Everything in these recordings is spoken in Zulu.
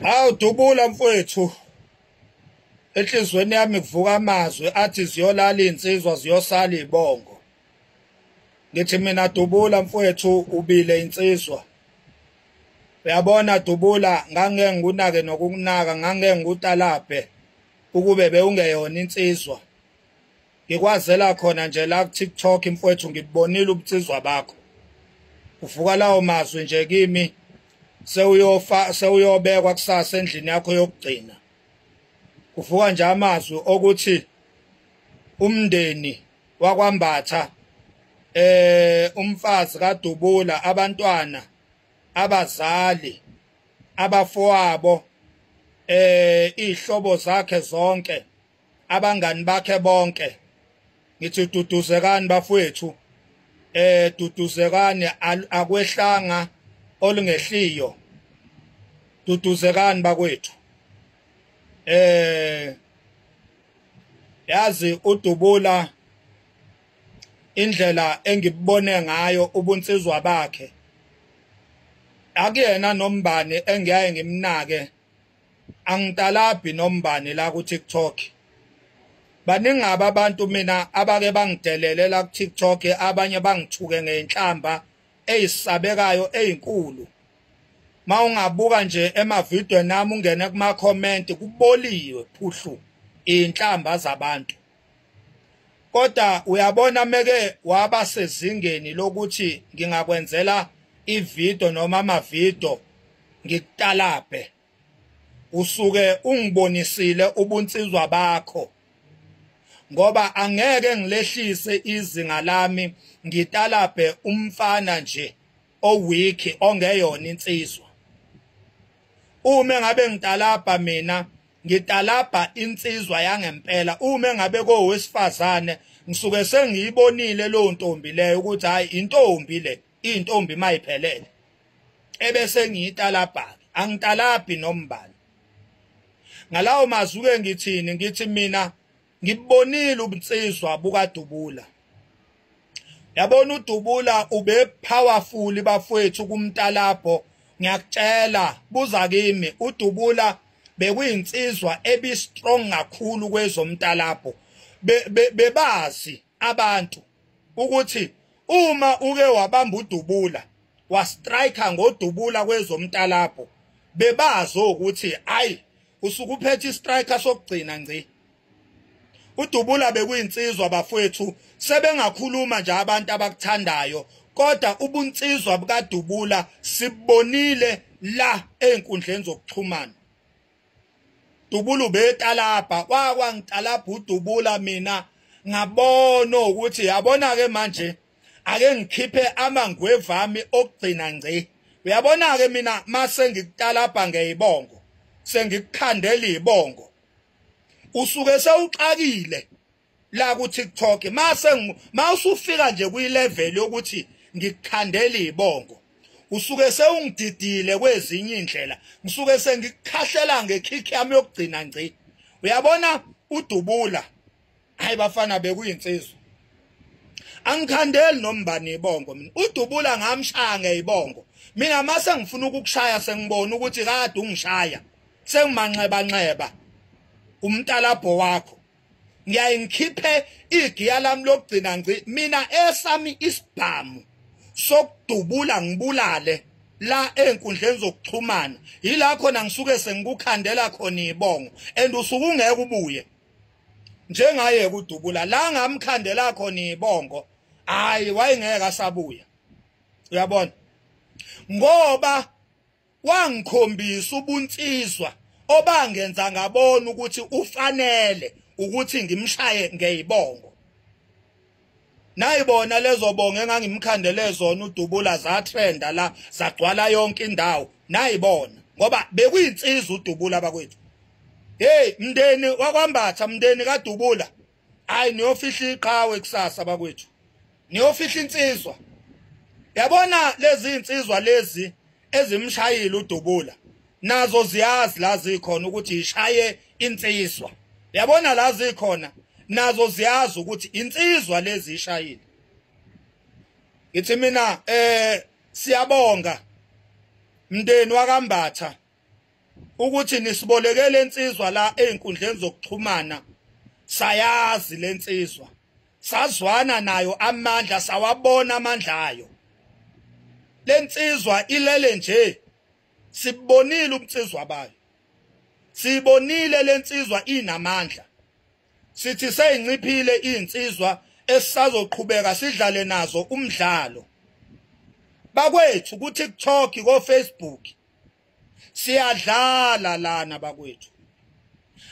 Hawu Dubula mfowethu, enhlizweni yami kuvuka amazwi athi ziyolala insizwa ziyosala ibongo. Ngithi mina Dubula mfowethu ubile insizwa. Uyabona Dubula, ngangeke ngikunake nokukunaka, ngangeke ngikutalabhe ukube bewungeyona insizwa. Ngikwazela khona nje la ku TikTok mfowethu, ngibonile ubunsizwa bakho. Uvuka lawo mazwi nje kimi, sewuyofa sewuyobekwa kusasa endlini yakho yokugcina. Kuvuka nje amazwi okuthi umndeni wakwaMbatha, umfazi kaDubula, abantwana, abazali, abafowabo, ihlobo zakhe zonke, abangani bakhe bonke. Ngithi duduzekani bafowethu, duduzekani, akwehlanga olungehliyo, duduzekani bakwethu. Yazi uDubula indlela engibone ngayo ubunsizwa bakhe, akuyena nombani engiyaye ngimnake, angitalabhi nombani la ku TikTok. Baningi abantu mina abake bangidelele la ku TikTok, abanye bangithuke ngeinhlamba eyisabekayo ezinkulu. Mawungabuka nje emavideo nami ungene kuma comment, kuboliwe phuhlu inhlamba zabantu. Kodwa uyabona meke waba sezingeni lokuthi ngingakwenzela ivideo noma amavideo ngikutalabhe, usuke ungibonisile ubunsizwa bakho, ngoba angeke ngilehlise izinga lami ngitalabhe umfana nje owiki ongeyona insizwa. Uma ngabe ngitalabha mina, ngitalabha insizwa yangempela. Uma ngabe kowesifazane, ngisuke sengiyibonile lo ntombi leyo ukuthi hayi intombi le, intombi mayiphelele, ebese ngiyitalabha. Angitalabhi nombani. Ngalawo mazwi ke ngithini? Ngithi mina ngibonile ubunsizwa bukaDubula. Yabona uDubula ube powerful bafowethu kumtalabho, ngiyakutshela, buza kimi, uDubula bekuyinsizwa ebi strong kakhulu kwezomtalabho. Bebazi abantu ukuthi uma uke wabamba uDubula, wastrike ngoDubula kwezomtalabho, bebazi ukuthi ayi usuke uphethe istriker sokugcina ngci. uDubula bekuyinsizwa bafowethu, sebengakhuluma nje abantu abakuthandayo, kodwa ubunsizwa bukaDubula sibonile la einkundleni zokuxhumana. Dubula ubetalabha, wakwangitalabha uDubula, mina ngabona ukuthi yabona ke manje ake ngikhiphe amangwevami okugcina ngci. Uyabona ke mina mase ngikutalabha ngeyibongo, sengikukhandela ibongo, usuke sewuxakile la ku TikTok. Mase mawusufika nje kuyilevel yokuthi ngikukhandela ibongo, usuke sewungididile kwezinye indlela, ngisuke sengikukhahlela ngekick yami yokugcina ngci. Uyabona uDubula, hayi bafana bekuyinsizwa. Angikhandeli nombani ibongo mina. uDubula ngamshaya ngeyibongo. Mina mase ngifuna ukukushaya sengibona ukuthi kade ungishaya, sengimanxeba nxeba umtalabho wakho, ngiyaye ngikhiphe igiya lami lokugcina ngci. Mina esami isibhamu sokudubula ngibulale la einkundleni zokuxhumana, yila khona ngisuke sengikukhandela khona ibongo, and usuke ungeke ubuye njengaye kuDubula. La ngamkhandela khona ibongo, hayi wayengeke asabuya. Uyabona, ngoba wangikhombisa ubunsizwa obangenza ngabona ukuthi ufanele ukuthi ngimshaye ngeyibongo. Nayibona lezo bongo engangimkhandele zona uDubula, zatrenda la, zagcwala yonke indawo. Nayibona, ngoba bekuyinsizwa uDubula bakwethu. Hey mndeni wakwaMbatha, mndeni kaDubula, hayi niyofihla iqhawe kusasa bakwethu, niyofihla insizwa. Yabona lezi insizwa lezi ezimshayile uDubula, nazo ziyazi la zikhona ukuthi ishaye insizwa. Yabona la zikhona, nazo ziyazi ukuthi insizwa lezi ishayile. Ngithi mina siyabonga mndeni wakaMbatha, Ukuthi nisiboleke lensizwa la einkundleni zokuxhumana, sayazi lensizwa, sazwana nayo amandla, sawabona amandla ayo. Lensizwa ilele nje, sibonile ubunsizwa bayo, sibonile lensizwa inamandla. Sithi seyinciphile insizwa esisazoqhubeka sidlale nazo umdlalo. Bakwethu ku TikTok, ko Facebook siyadlala lana bakwethu.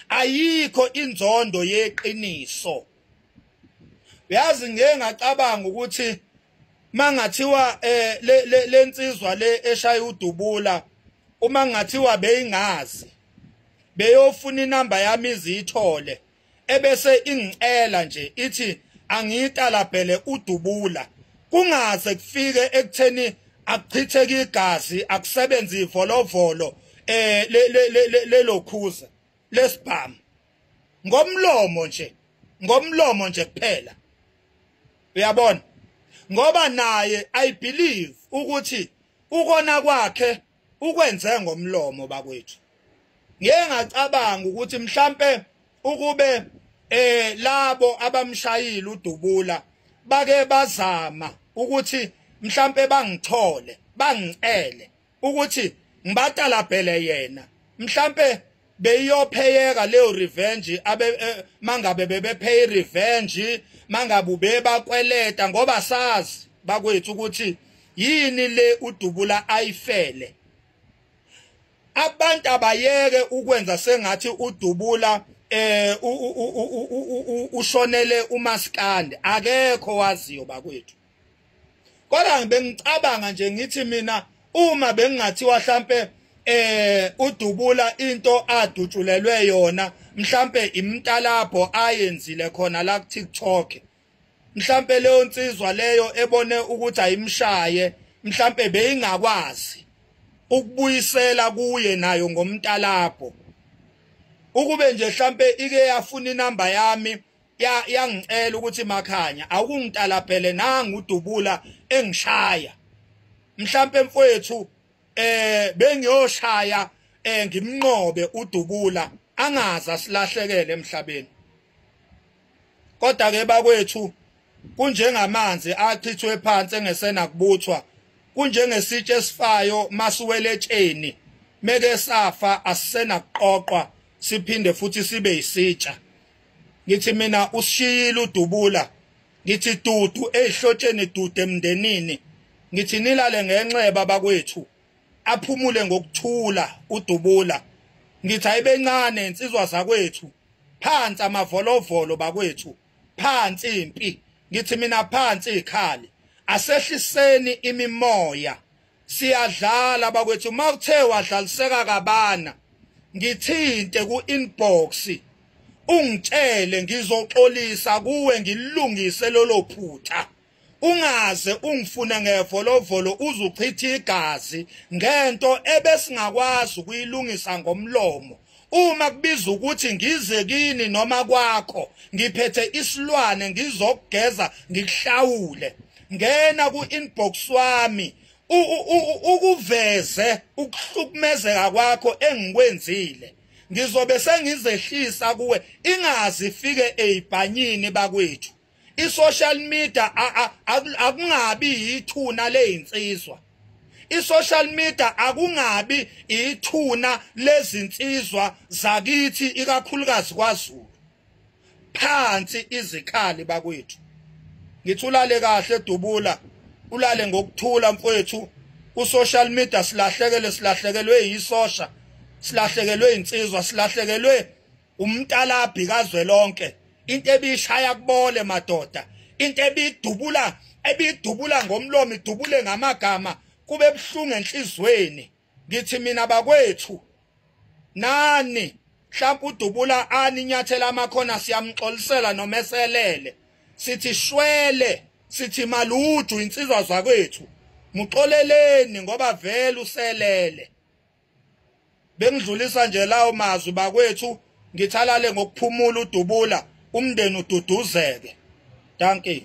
Ayikho inzondo yeqiniso. Uyazi ngeke ngacabanga ukuthi mangathiwa lensizwa le eshaya uDubula, uma ngathiwa beyingazi beyofuna inamba yami izithole, ebese ingicela nje ithi angiyitalabhele uDubula, kungaze kufike ekutheni akuchitheke igazi, akusebenzi ivolovolo lelokhuza lesibhamu ngomlomo nje, ngomlomo nje kuphela. Uyabona, ngoba naye I believe ukuthi ukona kwakhe ukwenze ngomlomo bakwethu. Ngeke ngacabanga ukuthi mhlambe ukube labo abamshayile uDubula bake bazama ukuthi mhlambe bangithole, bangicele ukuthi ngibatalabhele yena, mhlambe beyopheyeka leyo revenge abe mangabe bebepay revenge, mangabe bebakweleta, ngoba sazi bakwethu ukuthi yini le uDubula ayifele. Abantu abayeke ukwenza sengathi uDubula ushonele umaskandi, akekho waziyo bakwethu. Kodwa bengicabanga nje ngithi mina uma bengingathiwa mhlambe uDubula into adutshulelwe yona mhlambe imtalapho ayenzile khona la ku TikTok, mhlambe leyo nsizwa leyo ebone ukuthi ayimshaye, mhlambe beyingakwazi ukubuyisela kuye nayo ngomtalapho. Ukube nje mhlambe ike yafuna inamba yami yangicela ukuthi Makhanya awungitalabhele nangu uDubula engishaya, mhlambe mfowethu bengiyoshaya ngimnqobe uDubula angaza silahlekele emhlabeni. Kodwa ke bakwethu kunjengamanzi achithwe phansi engesena kubuthwa, kunjengesitshe esifayo masiwele etsheni, meke safa asisena kuqoqwa siphinde futhi sibe isitsha. Ngithi mina usishiyile uDubula, ngithi dudu ezihlotsheni, dudu emndenini, ngithi nilale ngenxeba bakwethu, aphumule ngokuthula uDubula. Ngithi ayibencane insizwa zakwethu, phansi amavolovolo bakwethu, phansi impi, ngithi mina phansi ikhali, asehliseni imimoya, siyadlala bakwethu. Mawuthe wadlaliseka kabana, ngithinte ku inbox ungitshele, ngizoxolisa kuwe, ngilungise lolo phutha. Ungaze ungifune ngevolovolo uzuchitha igazi ngento ebesingakwazi ukuyilungisa ngomlomo. Uma kubiza ukuthi ngize kini noma kwakho ngiphethe isilwane ngizokugeza ngikuhlawule, ngena ku inbox wami ukuveze ukuhlukumezeka kwakho engikwenzile, ngizobe sengizehlisa kuwe, ingazi ifike ezibhanyini bakwethu. I-social media akungabi ithuna lezinsizwa, i-social media akungabi ithuna lezinsizwa zakithi, ikakhulukazi kwaZulu. Phansi izikhali bakwethu. Ngithi ulale kahle Dubula, ulale ngokuthula mfowethu. Ku-social media silahlekele, silahlekelwe yisosha, silahlekelwe insizwa, silahlekelwe umtalabhi kazwelonke. Into ebishaya kubole madoda, into ebidubula, ebidubula ngomlomo, idubule ngamagama, kube buhlungu enhlizweni. Ngithi mina bakwethu nani mhlawumbe uDubula ani inyathela amakhona, siyamxolisela noma eselele, sithi shwele, sithi maluju insizwa zakwethu, muxoleleni ngoba vele uselele. Bengidlulisa nje lawo mazwi bakwethu, ngithalale ngokuphumula uDubula, umndeni ududuzeke. Dankie.